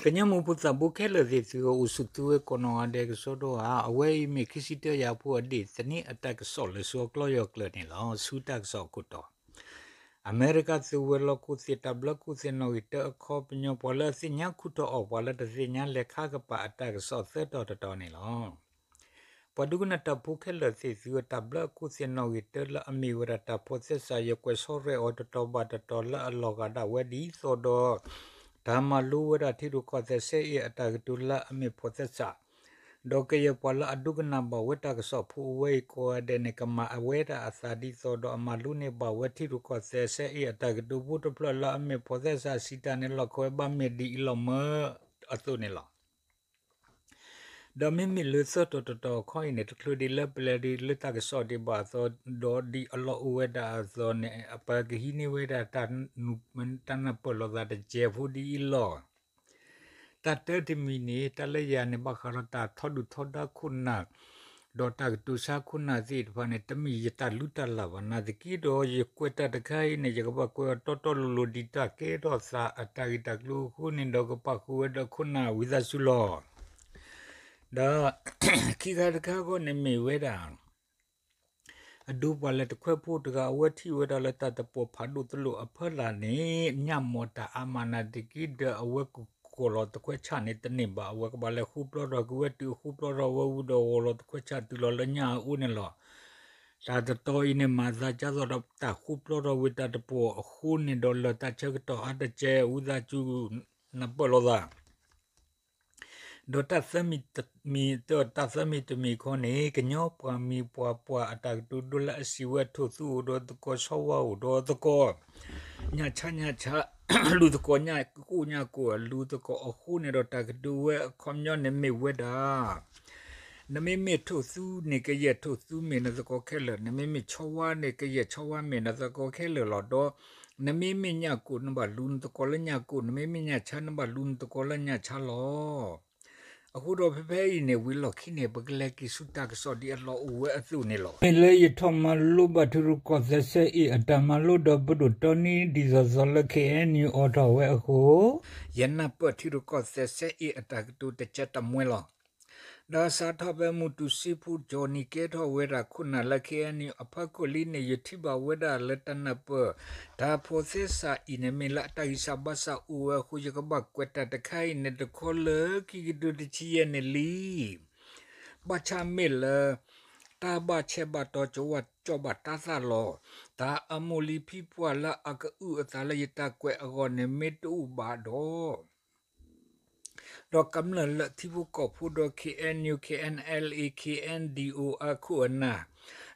ကညီမုၢ်ဖိသးဘိခဲလၢာ်သ့ၣ်သုဧၢ, အိၣ်ဆူၣ်သုဝဲကိးနီၢ်ဂၤဒဲးကစီဒီဧါ. အဝဲအံၤမ့ၢ်ခံဆံတၢယၤဖိအဒ့ၣ်သန့ၤအတၢ်ကစီၣ်လၢဆူအကျီယီၢ်ကျၢၤန့ၣ်လီၤ. ဆူတၢ်ကစီၣ်အခိၣ်တီ အမဲရကၤသုးဝဲၤလီၢ်ခိၣ်သ့ၣ်တၢ်ဘျၢခိၣ်သ့ၣ်နီၣ်ဂံၢ်တၢအခီပညီ ပှၤလၢအသ့ၣ်ညါခူၣ်ထီၣ်အီၤ ပှၤလၢတသ့ၣ်ညါလဲၤခါကပၤအတၢ်ကစီၣ်သၢတီၤတတီၤန့ၣ်လီၤ. ပှၤဒိကနၣ်တၢ်ဖိခဲလၢာ်သ့ၣ်သုဧၢ, တၢ်ဘျၢအခိၣ်သ့ၣ်နီၣ်ဂံၢ်တၢလၢအမ့ၢ်ဝဲဒၣ်တၢ်ဖီၣ်သဲစး ယကွဲးဆီရဲၣ်အီၤတတီၤဘၣ်တတီၤလၢအလီၤဂာ်ဒၣ်ဝဲဒ်သိးဒီး တၢ်မၤလိဝဲဒၣ်ထံရူၢ်ကီၢ်သဲးစဲအ့ၣ်အတၢ်ကတိၤလၢအမ့ၢ်ဖီၣ်သဲစး ဒီးကယဲၢ်ပှၤလၢအဒိကနၣ်ဘၣ်ဝဲတၢ်ကစီၣ်ဖိအဝဲအံၤကိးဂၤဒဲးန့ၣ် ကမၤအဝဲဒၣ်အသးဒ်သိးဒီးအမၤလိန့ၢ်ဘၣ်ဝဲထံရူၢ်ကီၢ်သဲးစဲအ့ၣ်အတၢ်ကတိၤဖိတဖျၢၣ်လၢအမ့ၢ်ဖီၣ်သဲစးစံးတၢ်န့ၣ် လီၢ်ခဝဲဘၣ်မ့ၢ်ဒ်အံၤလီၤမၢအသိးန့ၣ်လီၤ. ဒီးမ့မ့ၢ်လၢသၢတီၤတတီၤအခီအံၤန့ၣ် တချုးဒံးလၢပလဲၤဒံးလၢတၢ်ကစီၣ်ဒံးဘၣ်အသိး ဒီးဒ်အလီၢ်အိၣ်ဝဲဒၣ်အသိးန့ၣ် ပကဟံးန့ၢ်ဝဲဒၣ် တၢ်နၢ်ပၢၢ်လိာ်သးတစဲးဖိဒ်အံၤလီၤ. တၢ်တၢတမံၤန့ၣ် တၢ်လၢယၤန့ၣ် ဘၣ်ဃးဒီးတၢ်ထီဒုၣ်ထီဒါခိၣ်နၢ် ဒီးတၢ်ကတိၤဆါခိၣ်နၢ်သ့ၣ်တဖၣ်န့ၣ် တမ့ၢ်ယတၢ်လူတၢ်လၢ်ဘၣ်နာ်သက့ဒီး ယကွဲးတၢ်တခါအံၤန့ၣ် ယကဘၣ်ကွဲးအီၤတီတီလိၤလိၤဒ်တၢ်ကဲထီၣ်သးအတၢ်ဂ့ၢ်တၢ်ကျိၤအဃိန့ၣ်ဒီး ကပာ်ဃုာ်ဝဲဒီးခိၣ်နၢ်ဝံသးစူၤလီၤ. ဒီးခံခါတခါအဂီၢ်န့ၣ်မ့ၢ်ဝဲဒၣ် အဒိပှၤလဲၤတခွဲဖိတဂၤ အဝဲထံၣ်ဝဲဒၣ်လၢတၢ်တပိာ်ဖးဒိၣ်တလိၣ်အဖီလာ်န့ၣ် ညၣ်မီၢ်တၢ်အါမးနာ်သက့ဒီး အဝဲကဂီၤလီၤတခွဲဆၣ်န့ၣ်တန့ၢ်ဘၣ်. အဝဲကဘၣ်လဲၤဃူပျီထီၣ်က့ၤဝဲတုၤအဃူပျီထီၣ်ဝဲဝံၤဒီး ဂီၤလီၤတခွဲဆၣ်တုၤလီၤလၢညၣ်အအိၣ်န့ၣ်လီၤ. တၢ်တတီၤအံၤန့ၣ် မၤသးဒ်သိးဒီးတၢ်ဃူပျီထီၣ်ဝံၤတၢ်တပိာ်အဃိန့ၣ်ဒီး လၢတၢ်ဆၢကတီၢ်အါတက့ၢ် ဝံသးစူၤနၢ်ပၢၢ်လိာ်သး ဒီးတၢ်သၢမံၤတမံၤ, တၢ်သၢမံၤတမံၤခီန့ၣ် ကညီပှၤမံၤပှၤပှၢ်အတၢ်ကတိၤဒိလၢအစံးဝဲ ထိၣ်သူအိၣ်ဒီးသကိး ဆီဝါအိၣ်ဒီးသကိး ညၣ်ဆါညၣ်ဆါ လူၤသကိး ညၣ်ကိၣ်ညၣ်ကိၣ် လူၤသကိးအဃိန့ၣ်ဒီး တၢ်ကတိၤဝဲအခီပညီန့ၣ်မ့ၢ်ဝဲဒၣ် နမ့မ့ၢ်ထိၣ်သူန့ၣ် ကယဲၢ်ထိၣ်သူမ့ၢ်နသကိးခဲလၢာ်, နမ့မ့ၢ်ဆီဝါန့ၣ် ကယဲၢ်ဆီဝါမ့ၢ်နသကိးခဲလၢာ်လီၤ. ဒီး နမ့မ့ၢ်ညၣ်ကိၣ် နဘၣ်လူၤနသကိးလၢညၣ်ကိၣ်, နမ့မ့ၢ်ညၣ်ဆါ နဘၣ်လူၤနသကိးလၢညၣ်ဆါလီၤ. အဃိဒီးဖဲဖဲအံၤန့ၣ် ဝံၤလီၢ်ခံန့ၣ် ပကလဲၤက့ၤဆူတၢ်ကစီၣ်ဒ်အလီၢ်အိၣ်ဝဲအသိးန့ၣ်လီၤ. မ့ၢ်လၢယထီၣ်မၤလိဘၣ်ထံရူၢ်ကီၢ်သဲးစဲအ့ၣ်အတၢ်မၤလိဒီးပဒိၣ်တီနံ ဒ်သိးသိးလၢ ခ့ၣ်အဲၣ်ယူၣ် အိးထီၣ်ဝဲအဃိ ယနၢ်ပၢၢ်ထံရူၢ်ကီၢ်သဲးစဲအ့ၣ်အတၢ်ကတိၤတကဲတမှဲလီၤ. ဒီးစးထီၣ်ဖဲမူတူစ့ဖိ ကၠီနံၤ ကဲထီၣ်ဝဲဒၣ်ခိၣ်နၢ်လၢ ခ့ၣ်အဲၣ်ယူၣ် အဖီခိၣ်လံန့ၣ် ယထံၣ်ဘၣ်ဝဲဒၣ်လၢတၢ်နၢ်ပၢၢ် တၢ်ဖီၣ်သဲစးအံၤန့ၣ် မ့ၢ်လၢအတၢ်ဂံၢ်စၢ်ဘါစၢ်အိၣ်ဝဲအဃိ ယကဘၣ်ကွဲးတၢ်တခါအံၤန့ၣ် တခီလၢခံကထိတဆံယဲၢ်န့ၣ်လံ. ဘၣ်ဆၣ်မ့ၢ်လၢ တၢ်ဘၣ်ဆဲးဘၣ်တီၢ် ကဝၤကၠီဘၣ်တၢ်သၣ်လီၤ. တၢ်အမိၢ်လံၤဖံပှၢ်လၢအကအုၣ်အသးလၢယတၢ်ကွဲးအဂီၢ်န့ၣ် မ့ၢ်တအိၣ်ဘၣ်ဒီး ဒီးကမျၢၢ်လၢထံဖိကီၢ်ဖိဒီး ခ့ၣ်အဲၣ်ယူၣ်, ခ့ၣ်အဲၣ်အဲလ်အ့, ခ့ၣ်အဲၣ်ဒီးအိၣ် အခိၣ်အနၢ်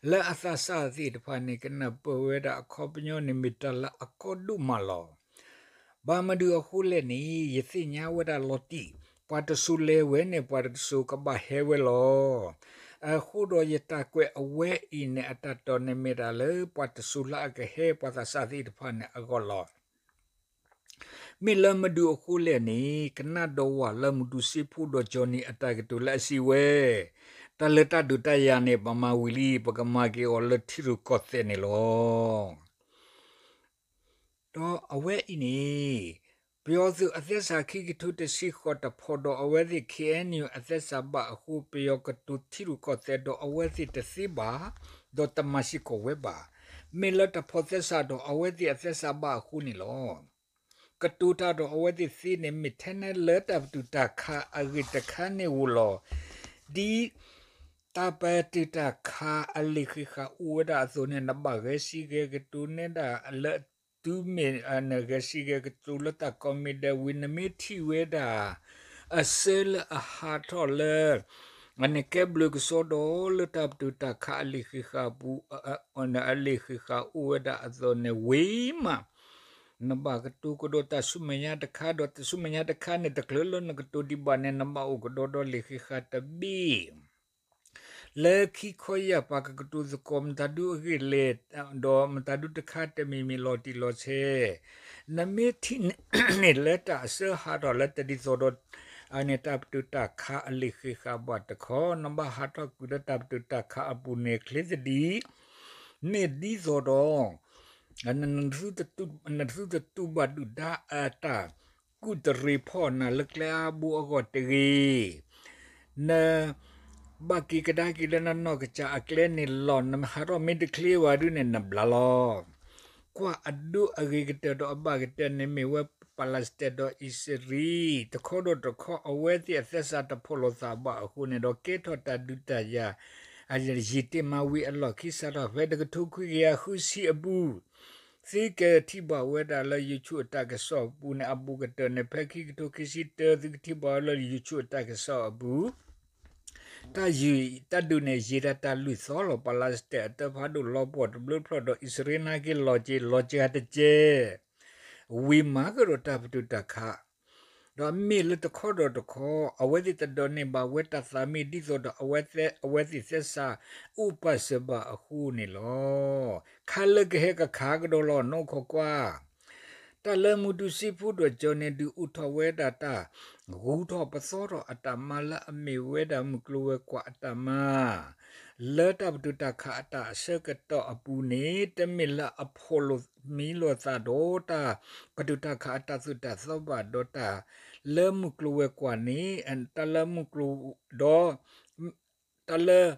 လၢအသးစၢ်သ့ၣ်တဖၣ်န့ၣ် ကနၢ်ပၢၢ်ဝဲဒၣ်အခီပညီန့ၣ် မ့ၢ်တၢ်လၢအကီဒိၣ်မးလီၤ. ဘၣ်မနုၤအဃိလဲၣ်န့ၣ် ယသ့ၣ်ညါဝဲဒၣ်လီၤတံၢ် ပှၤတစိၤလဲၤဝဲန့ၣ် ပှၤတစိၤကဘၣ်ဟဲဝဲလီၤ. အဃိဒီးယတၢ်ကွဲးအဝဲအံၤန့ၣ် အတၢ်တီၢ်န့ၣ်မ့ၢ်တၢ်လၢ ပှၤတစိၤလၢအကဟဲပှၤသးစၢ်သ့ၣ်တဖၣ်န့ၣ်အဂီၢ်လီၤ. မ့ၢ်လၢမနုၤအဃိလဲၣ်န့ၣ် ကနၣ်ဒီးဝဲလၢမူတူစ့ဖိဒီးကၠီနံၤအတၢ်ကတိၤလၢအစံးဝဲ, တၢ်လၢတၢ်ဒုးတၢ်ယၤန့ၣ် ပမၤဝံၤလံ ပကမၤက့ၤအီၤလၢထံရူၢ်ကီၢ်သဲးန့ၣ်လီၤ. ဒီးအဝဲအံၤန့ၣ် ပယီၤသုးအသဲစးခံကထိတဆံဃိးတဖီဒီး အဝဲသ့ၣ် ခ့ၣ်အဲၣ်ယူၣ် အသဲစးဘၣ်အဃိ ပယီၤကတိၤထံရူၢ်ကီၢ်သဲးဒီးအဝဲသ့ၣ်တသ့ဘၣ်, ဒီးတမၤစ့ၢ်ကီးဝဲဘၣ်. မ့ၢ်လၢတၢ်ဖီၣ်သဲစးဒီးအဝဲသ့ၣ်အသဲစးဘၣ်အဃိန့ၣ်လီၤ. ကတိၤတၢ်ဒီးအဝဲသ့ၣ်သ့န့ၣ် မ့ၢ်ထဲန့ၣ်လၢတၢ်ပတုာ်တၢ်ခးအဂ့ၢ်တခါန့ၣ်ဧိၤလီၤ. ဒ်တၢ်ပတုာ်တၢ်ခးအလံာ်ဃံးဃာ်အိၣ်ဝဲဒၣ်အသိးန့ၣ် နဘၣ်ဂဲၤစံးဂဲၤကတိၤန့ၢ်ဒၣ်လၢ တုၤမ့ၢ်နဂဲၤစံးဂဲၤကတိၤလၢတၢ်ကိးမံၤဒဲးဝံၤ နမ့ၢ်ထံၣ်ဝဲဒၣ် အဆၢလၢအဟးထီၣ်လၢ နကဲဘျုးကစီဒီလၢတၢ်ပတုာ်တၢ်ခးအလံာ်ဃံးဃာ်ပူၤ အလံာ်ဃံးဃာ်အိၣ်ဝဲဒၣ်အသိးန့ၣ်ဝံၤမး နဘၣ်ကတိၤကဒီးတၢ်ဆူမဲာ်ညါတခါ ဒီးတၢ်ဆူမဲာ်ညါတခါန့ၣ် တချုးလၢနကတိၤဒံးဘၣ်န့ၣ် နဘၣ်အိၣ်ကဒီးဒီးလံာ်ဃံးဃာ်တဘ့ၣ် လၢခံခီယၢ်ပှၤကကတိၤသကိးမတၤဒုအဂ့ၢ်လဲၣ်, ဒီးမတၤဒုတခါတမံၤမံၤလီၤတံၢ်လီၤဆဲး, နမ့ၢ်ထံၣ်န့ၣ်လၢတၢ်အဆၢဟးထီၣ်လၢတဒ်သိးဒီး အန့ၣ်တၢ်ပတုာ်တၢ်ခးအလံာ်ဃံးဃာ်ဘၣ်တခီ, နဘၣ်ဟးထီၣ်ကွံာ်လၢတၢ်ပတုာ်တၢ်ခးအပူၤန့ၣ်ချ့သဒံး, မ့ၢ်ဒ်သိးဒီး နသုတတူၢ်ဘၣ်ဒုၣ်ဒါအတၢ် နကူၣ်တရံးဖီၣ်နၤလၢကျဲအါဘိအဂီၢ်တဂ့ၤ. နဘၣ်က့ၤကဒါက့ၤလၢနနီၢ်ကစၢ်အကျဲန့ၣ်လီၤ. နဟးထီၣ်မ့ၢ်တချ့ဘၣ်ဒုးန့ၣ် နဘျါလီၤ. ကွၢ်အဒိအဂ့ၤကတၢၢ်ဒီးအဘၣ်ကတၢၢ်န့ၣ်မ့ၢ်ဝဲ Palestine ဒီးအံၣ်စရ့လး တခီဒီးတခီ အဝဲသ့ၣ်အသဲစးတဖီၣ်လိာ်သးဘၣ်အဃိန့ၣ်ဒီး ကဲထီၣ်တၢ်ဒုးတၢ်ယၤ ယံာ်တ့ၢ်မးဝံၤအလီၢ်ခံ စးထီၣ်ဖဲတကထိခွံကယၤဃုဆံအပူၤ သုကထံၣ်ဘၣ်ဝဲဒၣ်လၢ YouTube အတၢ်ကစီၣ်အပူၤန့ၣ် အဘူးကတၢၢ်န့ၣ် ဖဲခံကထိခံဆံတၢ သုကထံၣ်ဘၣ်ဝဲလၢ YouTube အတၢ်ကစီၣ်အပူၤ တၢ်ယံာ်တၢ်ဒုးန့ၣ် ယံာ်ဒၣ်တၢ်လွံၢ်သီလီၤ. Palestine အတၢ်ဖးဒိၣ်လီၤပှီၢ်တဘျုးဖျၢၣ်ဒီး အံၣ်စရ့လးနာ်က့ လီၤစ့ၤလီၤစှၤတက့ၢ်. ဝံၤမၤကဒီးတၢ်ပတုာ်တၢ်ခး ဒီးမ့ၢ်လၢတခီဒီးတခီ အဝဲသ့ၣ်တဒိးန့ၢ်ဘၣ်ဝဲတၢ်သးမ့ၢ်ဒ်သိးဒီး အဝဲသ့ၣ်သဲစးအိၣ်ပာ်စၢၤဘၣ်အဃိန့ၣ်လီၤ. ခါလၢကဟဲကခးကဒီးလီၤ နီၢ်ခိၣ်ကွၢ် တၢ်လၢမူတူစ့ဖိဒီးကၠီန့ၣ် ဒုးအိၣ်ထီၣ်ဝဲဒၣ်တၢ် ဂူၤထီၣ်ပသီထီၣ်အတၢ်မၤလၢအမ့ၢ်ဝဲဒၣ်မုၢ်ကျိၤဝဲၤကွာ်အတၢ်မၤ လၢတၢ်ပတုာ်တၢ်ခးအတၢ်အဆၢကတီၢ်အပူၤန့ၣ် တမ့ၢ်လၢအဖီၣ်လိာ်မံလိာ်သးဒီးတၢ်ပတုာ်တၢ်ခးအတၢ်သိၣ်တၢ်သီဘၣ်ဒီးတၢ်လၢမုၢ်ကျိၤဝဲၤကွာ်န့ၣ် တၢ်လၢမုၢ်ကျိၤ ဒီး တၢ်လၢ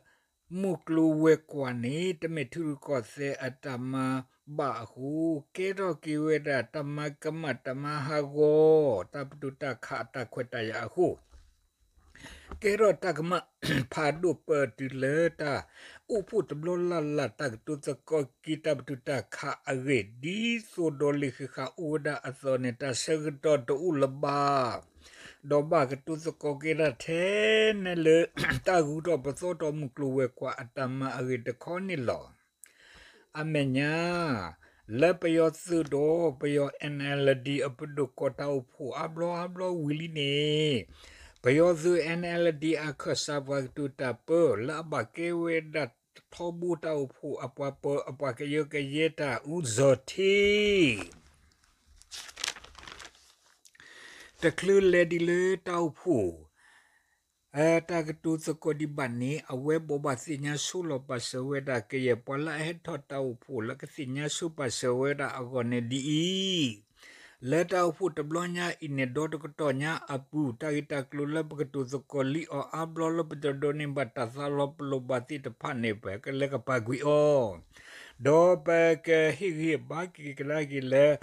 မုၢ်ကျိၤဝဲၤကွာ်န့ၣ် တမ့ၢ်ထံရူၢ်ကီၢ်သဲးအတၢ်မၤဘၣ်အဃိ ကဲထီၣ်က့ၤဝဲဒၣ် တၢ်မၤကမၣ်တၢ်မၤဟးဂီၤ တၢ်ပတုာ်တၢ်ခးအတၢ်ခွဲးတၢ်ယာ်အဃိ ကဲထီၣ်တၢ်ကမၣ်ဖးဒိၣ်ပၢၢ်တုၤလၢတၢ်အိၣ်ဖှိၣ်တဘျီလၢ်လၢ် တၢ်ကတိၤသကိးက့ၤတၢ်ပတုာ်တၢ်ခးအဂ့ၢ် ဒ်သိးဒီးလံာ်ဃံးဃာ်အိၣ်ဝဲဒၣ်အသိးန့ၣ် တၢ်ဆၢကတီၢ်တအိၣ်လၢၤဘၣ် ဒီးဘၣ်ကတိၤသကိးက့ၤတၢ်ထဲန့ၣ်လၢ တၢ်ဂူၤထီၣ်ပသီထီၣ်မုၢ်ကျိၤဝဲၤကွာ်အတၢ်မၤအဂ့ၢ်တခီန့ၣ်လီၤ. အမဲာ်ညါ လၢပယီၤသုးဒီးပယီၤ NLD အပဒိၣ်ကီၢ်တၢ်အိၣ်ဖှိၣ်အါဘျီအါဘျီဝံၤလံန့ၣ် ပယီၤသုး NLD အခၢၣ်စးပှၤကတိၤတၢ်ပၢ လၢအဘၣ်ကဲဝဲဒၣ်ထီဘိတၢ်အိၣ်ဖှိၣ်အပှၤပၢ အပှၤကယၢကယဲတၢ် ဦးဇော်ဌေး တချုးလဲၤဒံးလၢတၢ်အိၣ်ဖှိၣ် တၢ်ကတိၤသကိးဒံးဘၣ်န့ၣ် အဝဲဘိးဘၣ်သ့ၣ်ညါဆိလီၤပာ်စၢၤဝဲဒၣ် ကယဲၢ်ပှၤလၢအဟဲထီၣ်တၢ်အိၣ်ဖှိၣ်လၢကသ့ၣ်ညါဆိပာ်စၢၤဝဲဒၣ်အဂီၢ်န့ၣ်ဒ်အံၤ, လၢတၢ်အိၣ်ဖှိၣ်တဘျီညါအံၤန့ၣ် ဒီတကတီၢ်ညါအပူၤ တၢ်ဂ့ၢ်တၢ်ကျိၤလၢပကတိၤသကိးလံအီၤအါဘျီလၢပတဒိးန့ၢ်ဘၣ်တၢ်သးလီၤပလိာ်ဘၣ်သ့ၣ်တဖၣ်န့ၣ် ပကလဲၤကပာ်ကွံာ်အီၤ, ဒီးပကဟ့ၣ်ဂံၢ်ဘါက့ၤကဒါက့ၤလၢ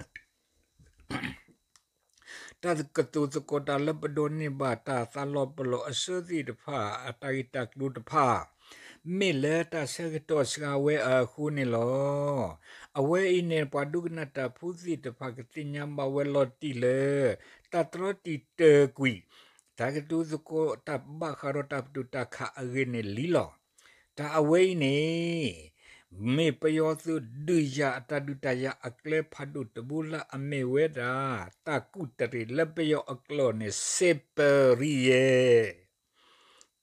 တၢ်ကတိၤသကိးတၢ်လၢပဒိးန့ၢ်ဘၣ်တၢ်သးလီၤပလိာ်အဆၢသ့ၣ်တဖၣ် အတၢ်ဂ့ၢ်တၢ်ကျိၤတဖၣ် မ့ၢ်လၢတၢ်ဆၢကတီၢ်စှၤဝဲအဃိန့ၣ်လီၤ. အဝဲအံၤန့ၣ် ပှၤဒိကနၣ်တၢ်ဖိသ့ၣ်တဖၣ်ကသ့ၣ်ညါဘၣ်ဝဲလီၤတံၢ်လၢ တၢ်တြီတံာ်တာ်ကွံာ် တၢ်ကတိၤသကိးတၢ်ဘၣ်ဃးဒီးတၢ်ပတုာ်တၢ်ခးအဂ့ၢ်န့ၣ်လံလီၤ. တၢ်အဝဲအံၤန့ၣ် မ့ၢ်ပယီၤသုးဒုးယၤအတၢ်ဒုးတၢ်ယၤအကျဲဖးဒိၣ်တဘိလၢအမ့ၢ်ဝဲဒၣ် တၢ်ကူၣ်တရံးလၢပယီၤအကျိာ်န့ၣ် စ့ပရံယဲၢ်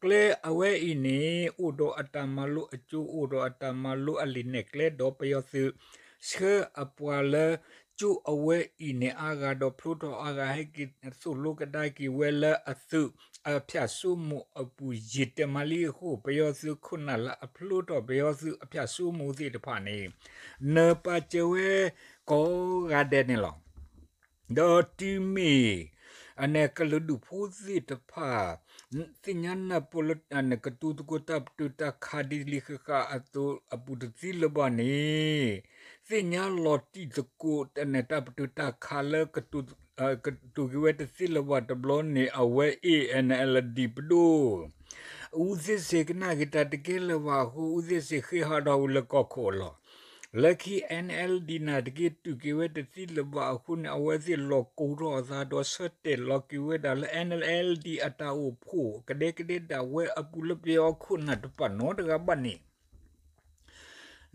ကျဲအဝဲအံၤန့ၣ် အိၣ်ဒီးအတၢ်မၤလိအကၠိ အိၣ်ဒီးအတၢ်မၤလိအလံာ်နဲၣ်ကျဲ ဒီးပယီၤသုး ဆှၢအပှၤလၢကၠိအဝဲအံၤန့ၣ် အါဂၤဒီးဖျိထီၣ်အါဂၤဟဲက့ၤသိၣ်လိကဒါက့ၤဝဲလၢအသုးအဖၠၣ်စိမိၤအပူၤ ယံာ်တဲာ်မးလံအဃိ ပယီၤသုးခိၣ်နၢ်လၢအဖျိထီၣ်ပယီၤသုးအဖၠၣ်စိမိၤသ့ၣ်တဖၣ်န့ၣ် နၢ်ပာ်စၢၤဝဲကိးဂၤဒဲးန့ၣ်လီၤ. ဒီးတုၤမ့ၢ် အန့ၣ်ကလုာ်ဒူၣ်ဖိသ့ၣ်တဖၣ် သ့ၣ်ညါနၢ်ပၢၢ်လၢ ကတိၤသကိးတၢ်ပတုာ်တၢ်ခးဒ်လံာ်ဃံးဃာ်အသိးအပူၤတသ့လၢၤဘၣ်န့ၣ် သ့ၣ်ညါလီၤတံၢ်သကိး တၢ်ပတုာ်တၢ်ခးလၢ ကတိၤက့ၤဝဲတသ့လၢၤဘၣ်တဘျီန့ၣ် အဝဲအ့ၣ် NLD ပဒိၣ် အူသ့ၣ်စ့ၣ်ကနၣ်က့ၤတၢ်တကဲလၢၤဘၣ်အဃိ အူသ့ၣ်စ့ၣ်ဃ့ဟးထီၣ်ဝံၤလၢကီၢ်ခိၣ်လီၤ. လၢခံ NLD နၢ်တက့ၢ် တုာ်က့ၤဝဲတသ့လၢၤဘၣ်အဃိန့ၣ် အဝဲသ့ၣ်လီၤကိၤထီၣ်အသးဒီးဆၢတဲာ်လီၤက့ၤဝဲဒၣ်လၢ NLD အတၢ်အိၣ်ဖှိၣ် ကဒဲကဒဲဒၣ်ဝဲအပူၤလၢပယီၤခိၣ်နၢ်တပာ်နီတဂၤဘၣ်န့ၣ်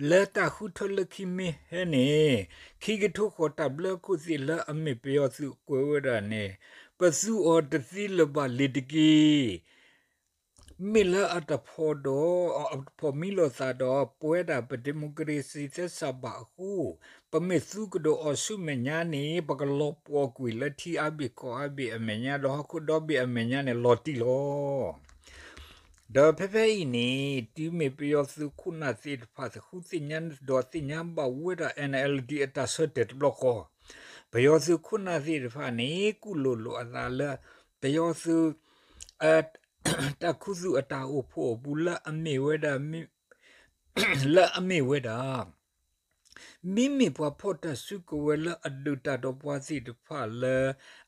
လၢတၢ်ဃုထၢလၢခံမ့ၢ်ဟဲန့ၣ် ခံကထိဃီၤတၢ်ဘျၢခိၣ်သ့ၣ်လၢအမ့ၢ်ပယီၤသုးကွဲးဝဲဒၣ်န့ၣ် ပသူအီၤတသ့လၢၤဘၣ်လ့ၤတက့ၢ်. မ့ၢ်လၢအတဖီၣ်ဒီး အဖီၣ်မံလိာ်သးဒီး ပဝဲဒၣ်ပ democracy သဲစးဘၣ်အဃိ ပမ့ၢ်သူကဒီးအီၤဆူမဲာ်ညါန့ၣ် ပကလီၤပှီၢ်ကွံာ်လၢထံအါဘ့ၣ်ကီၢ်အါဘ့ၣ်အမဲာ်ညါ ဒီးဟီၣ်ခိၣ်ဒီဘ့ၣ်အမဲာ်ညါန့ၣ် လီၤတံၢ်လီၤ. ဒီးဖဲဖဲအံၤန့ၣ် တုၤမ့ၢ်ပယီၤသုးခိၣ်နၢ်သ့ၣ်တဖၣ် ဃုသ့ၣ်ညါဒီးသ့ၣ်ညါဘၣ်ဝဲဒၣ် NLD အတၢ်ဆၢတဲာ်တဘျီဃီ ပယီၤသုးခိၣ်နၢ်သ့ၣ်တဖၣ်န့ၣ် ကူၣ်လိာ်လိာ်အသးလၢ ပယီၤသုး တၢ်ခူသူၣ်အတၢ်အိၣ်ဖှိၣ်အပူၤလၢအမ့ၢ်ဝဲဒၣ် လၢအမ့ၢ်ဝဲဒၣ် မ့မ့ၢ်ပှၤဖီၣ်တၢ်စုကဝဲၤလၢအဒုးတၢ်ဒီးပှၤသ့ၣ်တဖၣ်လၢ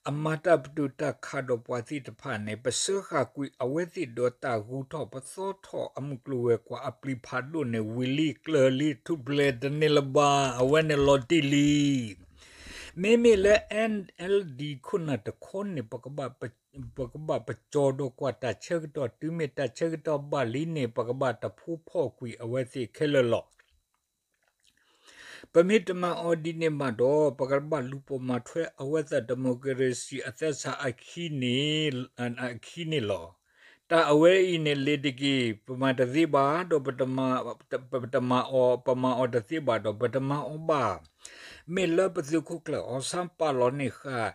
အမၤတၢ်ပတုာ်တၢ်ခးဒီးပှၤသ့ၣ်တဖၣ်န့ၣ် ပစၢဃာ်ကွံာ်အဝဲသ့ၣ်ဒီးတၢ်ဂုၤထီၣ်ပသီထီၣ်အမုၢ်ကျိၤဝဲၤကွာ်အပျံၤဖးဒိၣ်န့ၣ် ဝံၤလံကျၢၤလံထူၣ်ဖျဲးတန့ၢ်လၢၤဘၣ် အဝဲန့ၣ်လီၤတံၢ်လံ. မ့မ့ၢ်လၢ NLD ခိၣ်နၢ်တခီန့ၣ် ပကဘၣ်ပကဘၣ်ပကၠီၤဒီးကွၢ်တၢ်ဆၢကတီၢ် တုၤမ့ၢ်တၢ်ဆၢကတီၢ်ဘၣ်လံန့ၣ် ပကဘၣ်တဖိဖီၣ်ကွံာ်အဝဲသ့ၣ်ခဲလၢာ်လီၤ. ပမ့ၢ်တမၤအီၤဒ်န့ၣ်ဘၣ်ဒီး ပကဘၣ်လူၤပိာ်မၤထွဲအဝဲသ့ၣ် democracy အသဲစးအခံန့ၣ် အခံန့ၣ်လီၤ. တၢ်အဝဲအံၤန့ၣ်လ့ၤတက့ၢ် ပမၤတသ့ဘၣ်ဒီး ပတမၤအီၤ ပမၤအီၤတသ့ဘၣ်ဒီး ပတမၤအီၤဘၣ်. မ့ၢ်လၢပသုးခိၣ်ကျၢၢ် အီၣ်ဆၣ် ပာ်လီၤန့ၢ်ဃာ်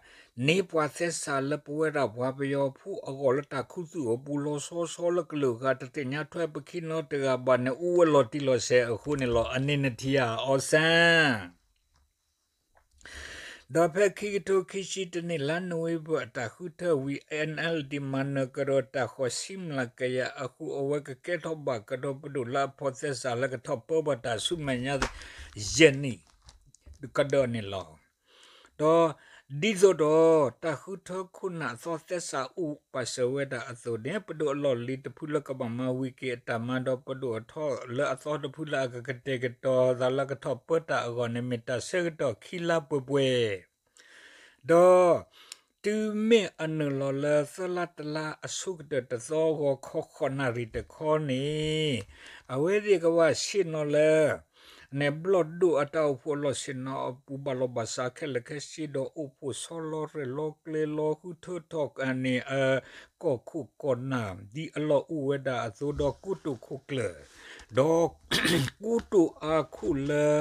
န့ၢ်ပှၤသဲစးလၢပဝဲဒၣ်ပှၤပယီၤဖိအဂီၢ်လၢတၢ်ခူသူၣ်အပူၤ လီၤဆီဆီလၢကလုာ်ဂၤတသ့ၣ်ညါထွဲပခံနီတဂၤဘၣ်န့ၣ် အိၣ်ဝဲလီၤတံၢ်လီၤဆဲးအဃိန့ၣ်လီၤ. အန့ၣ်နထံၣ်ဧါ အီၣ်ဆၣ် ဒီးဖဲခံကထိခံဆံတနံၣ် လါနိၣ်ဝ့ဘၢၣ်အတၢ်ဃုထၢဝံၤ NLD မၤနၢၤကဒီးတၢ်ဃီၤဆံမျးကယၤအဃိ အဝဲကကဲထီၣ်ဘၣ်ကဒီးပဒိၣ်လၢအဖိးသဲစးလၢကထီၣ်ပၢဘၣ်တၢ်ဆူမဲာ်ညါ ယဲၢ်နံၣ်ကဒီးန့ၣ်လီၤ. ဒီးဒ်သိးဒီး တၢ်ဃုထၢခိၣ်နၢ်အသီသဲစးအိၣ်ပာ်စၢၤဝဲဒၣ်အသိးန့ၣ် ပဒိၣ်အလီၢ်လံၤတဖုလၢကဘၣ်မၤဝံၤက့ၤအတၢ်မၤဒီး ပဒိၣ်အထီလၢအသီတဖုလၢအကကတဲာ်ကတီၤသးလၢကထီၣ်ပၢတၢ်အဂီၢ်န့ၣ် မ့ၢ်တၢ်ဆၢကတီၢ်ခံလါပှဲၤပှဲၤ ဒီး တုၤမ့ၢ်အနုာ်လီၤလၢသၢလါတလါအဆိကတၢၢ်တသီဂီၤခီ ဃိးနၣ်ရံၣ်တခီန့ၣ် အဝဲသ့ၣ်ကဘၣ်ဆ့ၣ်နီၤလၢ န့ၣ် ဘျီၣ်ဒိၣ်အတၢ်အိၣ်ဖှိၣ်အလီၢ်ဆ့ၣ်နီၤအပူၤ ဘၣ်လီၤဘၣ်စးခဲလၢာ်ခဲဆ့ဒီး အိၣ်ဖှိၣ်ဆီလီၤရဲၣ်လီၤကျဲၤလီၤ ဃုထၢထီၣ်န့ၣ် ကီၢ်ခိၣ်ကီၢ်နၢ် ဒ်အလီၢ်အိၣ်ဝဲဒၣ်အသိးဒီး ကိတိာ်ခိၣ်ကျၢၢ် ဒီး ကိတိာ်အခိၣ်လၢ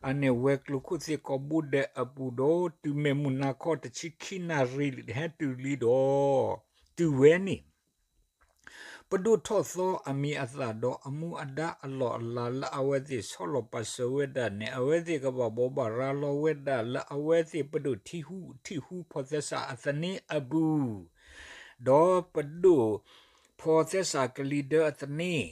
အန့ၣ်ဝဲၤကျိၤခိၣ်သ့ၣ်ကိးဘိဒဲးအပူၤဒီး တုၤမ့ၢ်မုၢ်နၤခီတဆံခံနၣ်ရံၣ်ဟဲတုၤလံဒီး တုၤဝဲန့ၣ် ပဒိၣ်ထီၣ်သီအမံၤအသၣ်ဒီးအမူအဒါအလီၢ်အလၤလၢအဝဲသ့ၣ်ဆီလီၤပာ်စၢၤဝဲဒၣ်န့ၣ် အဝဲသ့ၣ်ကဘၣ်ဘိးဘၣ်ရၤလီၤဝဲဒၣ်လၢအဝဲသ့ၣ်ပဒိၣ်ထံၣ်ဟူးထံၣ်ဟူးဖိးသဲစးအသန့အပူၤ ဒီးပဒိၣ် ဖိးသဲစးကလံၤဒၢအသန့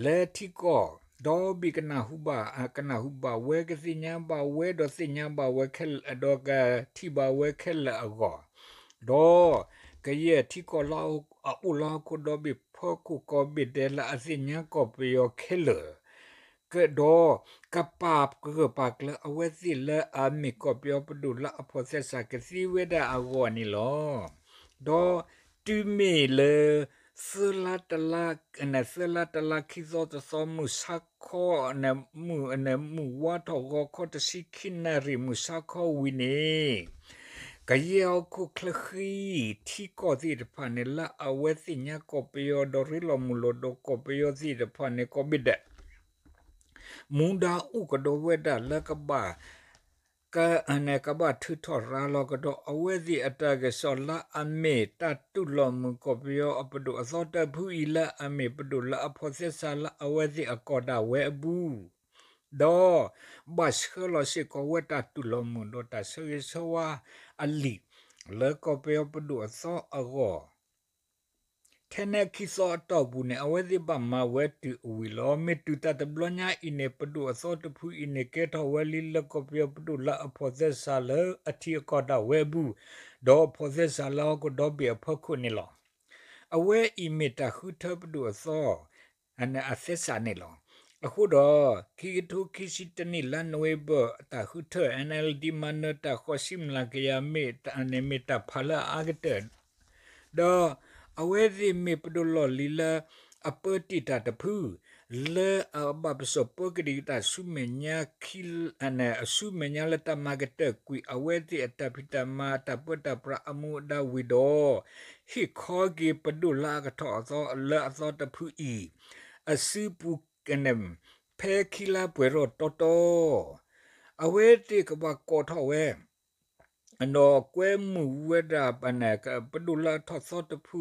လၢထံကီၢ် ဒီဘ့ၣ်ကနၢ်ဟူဘၣ် ကနၢ်ဟူဘၣ်ဝဲ ကသ့ၣ်ညါဘၣ်ဝဲ ဒီးသ့ၣ်ညါဘၣ်ဝဲခဲလၢာ် ဒီးကထံၣ်ဘၣ်ဝဲခဲလၢာ်အဂီၢ်, ဒီးကယဲၢ်ထံကီၢ်လၢအအိၣ်လၢဟီၣ်ခိၣ်ဒီဘ့ၣ်ဖီခိၣ်ကိးဘ့ၣ်ဒဲးလၢအသ့ၣ်ညါကီၢ်ပယီၤခဲလၢာ် ကဒီး ကပာ်ကဂၢၢ်ပာ်ကျၢၤအဝဲသ့ၣ်လၢအမ့ၢ်ကီၢ်ပယီၤပဒိၣ်လၢအဖိးသဲစးကသ့ဝဲဒၣ်အဂီၢ်န့ၣ်လီၤ. ဒီးတုၤမ့ၢ်လၢ သၢလါတလါ သၢလါတလါခံသီတသီ မုၢ်ဆါခီ မုၢ်ဝါထီၣ်ဂီၤခီတဆံခံနၣ်ရံၣ် မုၢ်ဆါခီဝံၤန့ၣ် ကယဲၢ်ဟီၣ်ခိၣ်ချၢဃံ ထံကီၢ်သ့ၣ်တဖၣ်န့ၣ် လၢအဝဲသ့ၣ်ညါကီၢ်ပယီၤဒီးရ့လိာ်မုာ်လိာ်ဒီးကီၢ်ပယီၤသ့ၣ်တဖၣ်န့ၣ် ကိးဘ့ၣ်ဒဲး မူဒါအိၣ်ကဒီးဝဲဒၣ်လၢကဘၣ် က ကဘၣ်ထုးထီၣ်ရၤလီၤကဒီးအဝဲသ့ၣ်အတၢ်ကစီၣ်လၢအမ့ၢ်တၢ်တူၢ်လိာ်မုာ်ကီၢ်ပယီၤအပဒိၣ်အသီတဖုအံၤ လၢအမ့ၢ်ပဒိၣ်လၢအဖိးသဲစးလၢအဝဲသ့ၣ်အကီၢ်ဒၣ်ဝဲအပူၤ ဒီး ဘၣ်ဆှၢလီၤစ့ၢ်ကီးဝဲတၢ်တူၢ်လိာ်မုာ်ဒီးတၢ်ဆၢဂ့ၤဆၢဝါအလံာ် လၢကီၢ်ပယီၤပဒိၣ်အသီအဂီၢ် ထဲန့ၣ်ခံသီအတီၢ်ပူၤန့ၣ် အဝဲသ့ၣ်ဘၣ်မၤဝဲတုၤအဝံၤလီၤ. မ့ၢ်တုၤတၢ်တဘျီညါအံၤန့ၣ် ပဒိၣ်အသီတဖုအံၤန့ၣ် ကဲထီၣ်ဝဲလံလၢကီၢ်ပယီၤပဒိၣ်လၢအဖိးသဲစးလၢအထံအကီၢ်ဒၣ်ဝဲအပူၤ, ဒီးဖိးသဲစးလၢဟီၣ်ခိၣ်ဒီဘ့ၣ်အဖီခိၣ်န့ၣ်လီၤ. အဝဲအံၤမ့ၢ်တၢ်ဃုထၢပဒိၣ်အသီ အသဲစးန့ၣ်လီၤ. အဃိဒီး ခံကထိခံဆံတနံၣ် လါနိၣ်ဝ့ဘၢၣ် တၢ်ဃုထၢ NLD မၤနၢၤတၢ်ဃီၤဆံမျးကယၤမ့ၢ် မ့ၢ်တၢ်ဖးလၢအအါကတၢၢ် ဒီးအဝဲသ့ၣ်မ့ၢ်ပဒိၣ်လီၢ်လံၤလၢ အပၢတ့ၢ်တၢ်တဖု လၢအဘၣ်ပစီၣ်ပၢကဒံးတၢ်ဆူမဲာ်ညါ ဆူမဲာ်ညါလၢတၢ်မၤကတၢၢ်ကွံာ်အဝဲသ့ၣ်အတၢ်ဖံးတၢ်မၤ တၢ်ပၢတၢ်ပြးအမူအဒါဝံၤဒီး ဟ့ၣ်ခီက့ၤပဒိၣ်လၢအကထီၣ်အသီလၢအသီတဖုအံၤ အစုပူၤ ဖဲခံလါပှဲၤထီၣ်တီတီ အဝဲသ့ၣ်ကဘၣ်ကိးထီၣ်ဝဲ ဒီးကွဲမုာ်ဝဲဒၣ် ပဒိၣ်လၢအထီၣ်သီတဖု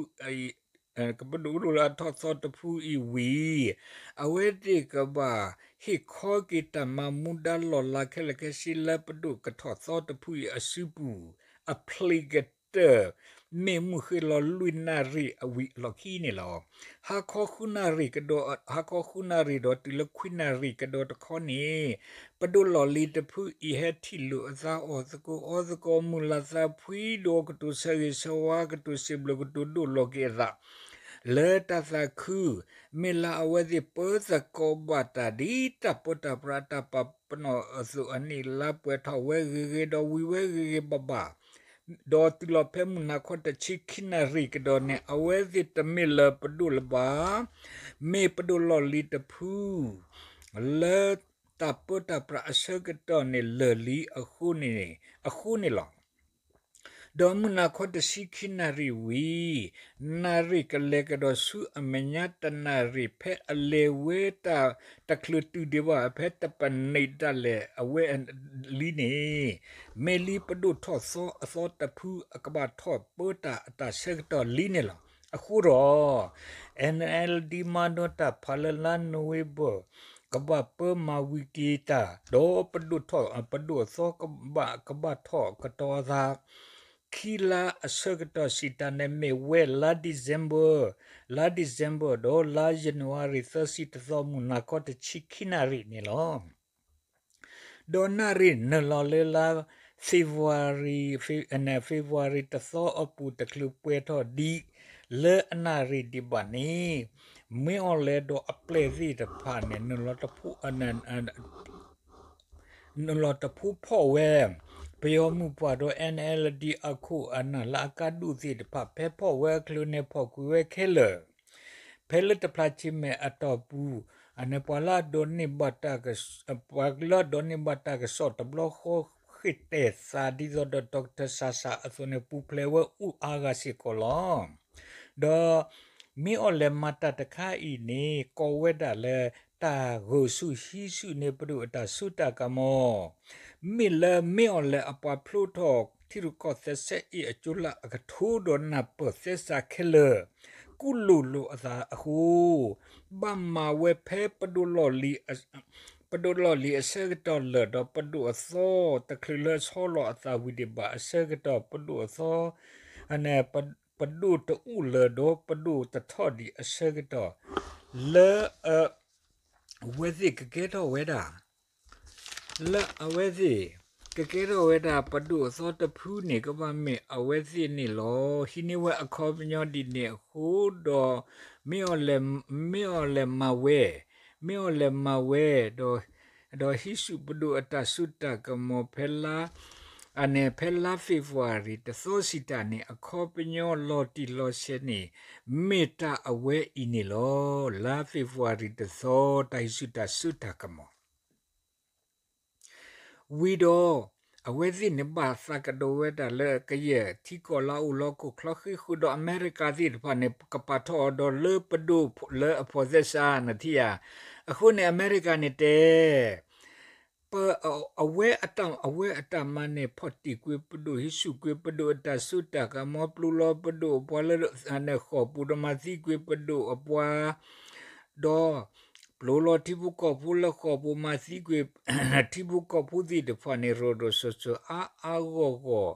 ပဒိၣ်လၢအထီၣ်သီတဖုအံၤဝံၤ အဝဲသ့ၣ်ကဘၣ် ဟ့ၣ်ခီက့ၤတၢ်မၤမူဒါလီၢ်လၤခဲလၢာ်ခဲဆ့လၢပဒိၣ်ကထီၣ်သီတဖုအံၤအစုပူၤ အဖျံးကတၢၢ် မ့ၢ်မုၢ်ဃ့လီၤလွံၢ်နၣ်ရံၣ်အဝံၤအလီၢ်ခံန့ၣ်လီၤ. ဟါခီဃုနၣ်ရံၣ်ကဒီး, ဟါခီဃုနၣ်ရံၣ်ဒီးတုၤလၢခွံနၣ်ရံၣ်ကဒီးတခီန့ၣ် ပဒိၣ်လီၢ်လံၤတဖုအံၤဟဲထံၣ်လိာ်အသးအီၣ်သကိးအီသကိး မုာ်လၤသးဖှံဒီးကတိၤဆၢဂ့ၤဆၢဝါ ကတိၤစံးဘျုးကတိၤဒိၣ်လီၤက့ၤအသး လၢတၢ်သးခု မ့ၢ်လၢအဝဲသ့ၣ်ပၢသကိးဘၣ်တၢ်ဒ်တၢ်ပၢတၢ်ပြးအတၢ်ပာ်ပနီၣ်အသိးအနံၣ်လါပှဲၤထီၣ်ဝဲဂ့ၤဂ့ၤဒီးဝံၤဝဲဂ့ၤဂ့ၤဘၣ်ဘၣ် ဒီးတုၤလီၤဖဲမုၢ်နၤခီတဆံခံနၣ်ရံၣ်ကဒီးန့ၣ် အဝဲသ့ၣ်တမ့ၢ်လၢပဒိၣ်လၢၤဘၣ်, မ့ၢ်ပဒိၣ်လီၢ်လံၤတဖု လၢတၢ်ပၢတၢ်ပြးအဆၢကတီၢ်န့ၣ်လၢာ်လံ အဃိန့ၣ်လီၤ. ဒီးမုၢ်နၤခီတဆံခံနၣ်ရံၣ်ဝံၤ နၣ်ရံၣ်ကလဲၤကဒီးဆူအမဲာ်ညါတနၣ်ရံၣ် ဖဲအလဲၤဝဲတၢ်တချုးတုၤဒံးဘၣ် ဖဲတပနံးဒၣ်လဲာ်အဝဲလံန့ၣ် မ့ၢ်လံပဒိၣ်ထီၣ်သီအသီတဖုအကဘၣ်ထီၣ်ပၢတၢ်အတၢ်ဆၢကတီၢ်လံန့ၣ်လီၤ. အဃိဒီး NLD မၤနီၣ်တၢ်ဖးလၢလါနိၣ်ဝ့ဘၢၣ် ကဘၣ်ပၢမၤဝံၤက့ၤတၢ် ဒီးပဒိၣ်ထီၣ် ပဒိၣ်အသီကဘၣ် ကဘၣ်ထီၣ်ကတီၤအသး ခံလါအဆၢကတီၢ်စံးတၢ်န့ၣ်မ့ၢ်ဝဲလါ December, လါ December ဒီးလါ January သၢဆံတသီမုၢ်နၤခီတဆံခံနၣ်ရံၣ်န့ၣ်လီၤ. ဒီးနၣ်ရံၣ်နုာ်လီၤလၢလါ February, February တသီအပူၤတချုးပှဲၤထီၣ်ဒံး လၢအနၣ်ရံၣ်ဒံးဘၣ်န့ၣ် မ့ၢ်အီၤလဲၤဒီးအပျဲၢ်သ့ၣ်တဖၣ်န့ၣ် နုာ်လီၤတဖု နုာ်လီၤတဖုဖီၣ်ဝဲ ပယီၤမုၢ်ပှၢ်ဒီး NLD အခိၣ်အနၢ်လၢအကါဒိၣ်သ့ၣ်တဖၣ် ဖဲဖီၣ်ဝဲအချၢန့ၣ် ဖီၣ်ကွံာ်ဝဲခဲလၢာ် ဖဲလၢတဖျးဆံမဲာ်အတီၢ်ပူၤ အန့ၣ်ပှၤလၢအဒိးန့ၢ်ဘၣ်တၢ်ကစီၣ်, ပှၤလၢအဒိးန့ၢ်ဘၣ်တၢ်ကစီၣ်တဘျီဃီဃ့ၢ်တဲာ်သး ဒ်သိးဒီး Doctor Sasa အသိးန့ၣ် ပူၤဖျဲးဝဲအိၣ်အါဂၤစ့ၢ်ကီးလီၤ. ဒီးမ့ၢ်အီၤလဲၤမၤတၢ်တခါအံၤန့ၣ် ကိးဝဲဒၣ်လၢ တၢ်ဂုာ်ဆူၣ်ဟံးဆူၣ်န့ၢ်ပဒိၣ်အတၢ်စိတၢ်ကမီၤ မ့ၢ်လၢမ့ၢ်အီၤလဲၤအပှၤဖျိထီၣ်ထံရူၢ်ကီၢ်သဲးစဲအ့ၣ်အကၠိလၢအကထိဒီးနၢ်ပၢၢ်သဲစးခဲလၢာ် ကူၣ်လိာ်လိာ်အသးအဃိ ဘၣ်မၤဝဲဖဲပဒိၣ်လီၢ်လံၤ ပဒိၣ်လီၢ်လံၤအဆၢကတီၢ်လၢာ်ဒီးပဒိၣ်အသီ တချုးလၢဆီလီၤအသးဝံၤဒံးဘၣ်အဆၢကတီၢ် ပဒိၣ်အသီ ပဒိၣ်တအိၣ်လၢၤဒီးပဒိၣ်တထီၣ်ဒံးအဆၢကတီၢ် လၢ အဝဲသ့ၣ်ကကဲထီၣ်ဝဲဒၣ် လၢအဝဲသ့ၣ် ကကဲထီၣ်ဝဲဒၣ် ပဒိၣ်အသီတဖုန့ၣ် ကဘၣ်မ့ၢ်အဝဲသ့ၣ်န့ၣ်လီၤ. ဟံးန့ၢ်ဝဲအခီပညီဒ်န့ၣ်အဃိဒီး မ့ၢ်အီၤလဲၤ မ့ၢ်အီၤလဲၤမၤဝဲ မ့ၢ်အီၤလဲၤမၤဝဲ ဒီး ဒီးဟံးဆူၣ်ပဒိၣ်အတၢ်စိတၢ်ကမီၤဖဲလါ အန့ၣ် ဖဲလါ February တသီစံးတၢ်န့ၣ် အခီပညီလီၤတံၢ်လီၤဆဲးန့ၣ် မ့ၢ်တၢ်အဝဲအံၤန့ၣ်လီၤ. လါ February တသီ တၢ်ဟံးဆူၣ်တၢ်စိတၢ်ကမီၤ ဝံၤဒီး အဝဲသ့ၣ်န့ၣ် ဘၣ်သးကဒီးဝဲဒၣ်လၢကယဲၢ်ထံကီၢ်လၢအအိၣ်လီၤခိၣ်ချီဃံးဃုာ်ဒီး အမဲရကၤသ့ၣ်တဖၣ်န့ၣ် ကပာ်ထီၣ်အီၤဒီးလၢပဒိၣ်လၢအဖိးသဲစး နထံၣ်ဧါ. အဃိန့ၣ် အမဲရကၤန့ၣ်တဲ ပ အဝဲအတၢ် အဝဲအတၢ်မၤန့ၣ် ဖီၣ်တံၢ်ကွံာ်ပဒိၣ် ဟံးဆူၣ်ကွံာ်ပဒိၣ်အတၢ်စိတၢ်ကမီၤ ပျိလီၤပဒိၣ်အပှၤလၢ ဃိာ်ပူၤဒီးမၤသံကွံာ်ပဒိၣ်အပှၤ ဒီး ပျိလီၤထံဖိကီၢ်ဖိလၢဃိာ်ပူၤ မၤသံကွံာ် ထံဖိကီၢ်ဖိသ့ၣ်တဖၣ်န့ၣ် ရိၤရိၤစိၤစိၤ အါအါဂီၢ်ဂီၢ်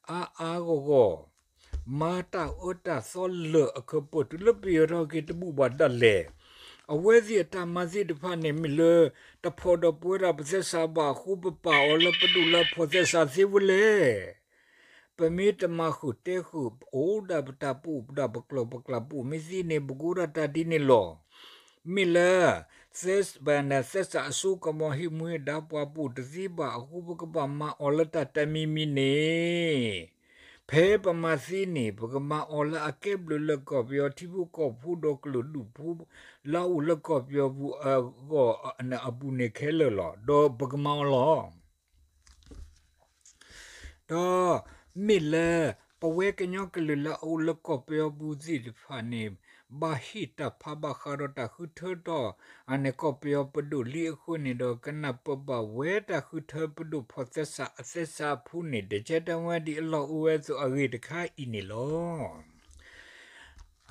အါအါဂီၢ်ဂီၢ် မၤတၢ်အၢတၢ်သီလၢာ်အခီပညီ တုၤလၢပယီၤထီၣ်က့ၤတဘူၣ်ဘၣ်ဒၣ်လဲာ် အဝဲသ့ၣ်အတၢ်မၤသ့ၣ်တဖၣ်န့ၣ် မ့ၢ်လၢ တဖိးဒီးပဝဲဒၣ်ပသဲစးဘၣ်အဃိ ပပာ်အီၤလၢပဒိၣ်လၢအဖိးသဲစးသ့ဝဲလဲၣ်. ပမ့ၢ်တမၤဃုာ်တဲဃုာ် ပအိၣ်ဒၣ်ပတၢ်ပအိၣ်ဒၣ်ပကျိာ်ပကျးပအိၣ်မ့ၢ်သ့န့ၣ် ပကအိၣ်ဒၣ်တၢ်ဒ်န့ၣ်လီၤ. မ့ၢ်လၢ သဲ သဲစးအစိကမီၤဟ့ၣ်မူဟ့ၣ်ဒါပှၤပအိၣ်တသ့ဘၣ်အဃိ ပကဘၣ်မၤအီၤလၢတၢ်တမံၤမံၤန့ၣ် ဖဲပမၤသ့န့ၣ် ပကမၤအီၤလၢအကဲဘျုးလၢကီၢ်ပယီၤထံဖိကီၢ်ဖိဒီးကလုာ်ဒူၣ်ဖိ လၢအအိၣ်လၢကီၢ်ပယီၤပူၤအဂီၢ်အပူၤန့ၣ်ခဲလၢာ်လီၤ. ဒီးပကမၤအီၤလီၤ. ဒီးမ့ၢ်လၢ ပဝဲကညီကလုာ်လၢအအိၣ်လၢကီၢ်ပယီၤပူၤသ့ၣ်တဖၣ်န့ၣ် ဘၣ်ဟ့ၣ်တၢ်ဖးဘၣ်ဃးဒီးတၢ်ဃုထၢထီၣ် အန့ၣ်ကီၢ်ပယီၤပဒိၣ်လံအဃိန့ၣ်ဒီး ကနၢ်ပၢၢ်ဘၣ်ဝဲတၢ်ဃုထၢပဒိၣ်ဖိးသဲစးအသဲစးအဖုန့ၣ် တကဲတၢ်ဝဲဒ်အလီၢ်အိၣ်ဝဲအသိးအဂ့ၢ်တခါအံၤန့ၣ်လီၤ.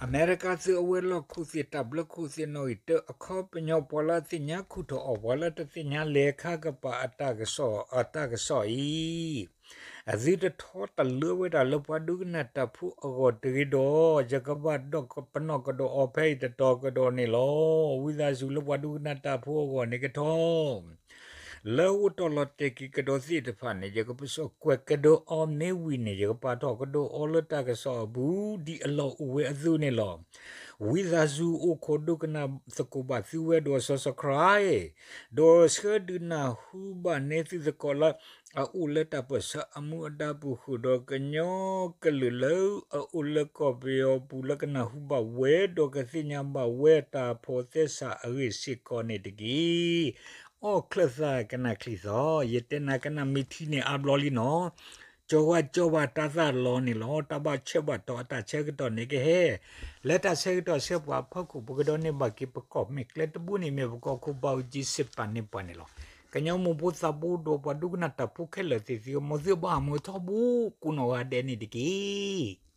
အမဲရကၤသုးအဝဲၤလီၢ်ခိၣ်သ့ၣ် တၢ်ဘျၢခိၣ်သ့ၣ်နီၣ်ဂံၢ်တၢ အခီပညီ ပှၤလၢအသ့ၣ်ညါခူၣ်ထီၣ်အီၤ ပှၤလၢတသ့ၣ်ညါလဲၤခါကပၤအတၢ်ကစီၣ် အတၢ်ကစီၣ်အံၤ အသုတထီတလၢဝဲဒၣ်လၢပှၤဒိကနၣ်တၢ်ဖိအဂီၢ်တဂ့ၤဒီး ယကဘၣ်ဒီးပနီၣ်ကဒီးအီၤဖဲအံၤတတီၤကဒီးန့ၣ်လီၤ. ဝံသးစူၤလၢပှၤဒိကနၣ်တၢ်ဖိအဂီၢ်န့ၣ်ကထီ လၢအိၣ်တီၢ်လီၤတဲာ်က့ၤကဒီးသ့ၣ်တဖၣ်န့ၣ် ယကပစီၣ်ကွဲးကဒီးအီၤမ့ၢ်ဝံၤန့ၣ် ယကပာ်ထီၣ်ကဒီးအီၤလၢတၢ်ကစီၣ်အပူၤ ဒ်အလီၢ်အိၣ်ဝဲအသိးန့ၣ်လီၤ. ဝံသးစူၤအိၣ်ခိးဒိကနၣ်သကိးဘၣ်သုဝဲဒီး subscribe ဒီးဆှၢဒုးနၢ်ဟူဘၣ်န့ၢ်သုသကိးလၢ အအိၣ်လၢတၢ်ပၢၢ်ဆၢအမူအဒါပူၤဃုာ်ဒီး ကညီကလုာ်လၢအအိၣ်လၢကီၢ်ပယီၤပူၤလၢကနၢ်ဟူဘၣ်ဝဲ ဒီးကသ့ၣ်ညါဘၣ်ဝဲတၢ်ဖီၣ်သဲစးအဂ့ၢ်စ့ၢ်ကီးန့ၣ်တက့ၢ်. အီၣ်ချၢၣ်သးကနၣ်ချံသီ ယတဲနၤကနၣ်မ့ၢ်ထံန့ၣ်အါဘျီလံနီၤ ကၠီၤဝါကၠီၤဘၣ်တၢ်သးလီၤန့ၣ်လီၤ. တၢ်ဘၣ်ဆၢဘၣ်တီၢ်အတၢ်ဆၢကတီၢ်န့ၣ်ကဟဲ လၢတၢ်ဆၢကတီၢ်ဆၢပှၤအဖီခိၣ် ပကဒိးန့ၢ်ဘၣ်က့ၤပကီၢ်မ့ၢ်ကျဲတဘိန့ၣ် မ့ၢ်ပကီၢ်ခိၣ်ဘၣ်အူကၠံစ့ပာ်န့ၢ်ပှၤန့ၣ်လီၤ. ကညီမိၢ်ဖိသးဘိဒီးပှၤဒိကနၣ်တၢ်ဖိခဲလၢာ်သ့ၣ်သ့ၣ် မ်သုဘၣ်မုာ်ထီဘိ ကူၣ်နီၣ်ဂၤဒဲးန့ၣ်တက့ၢ်.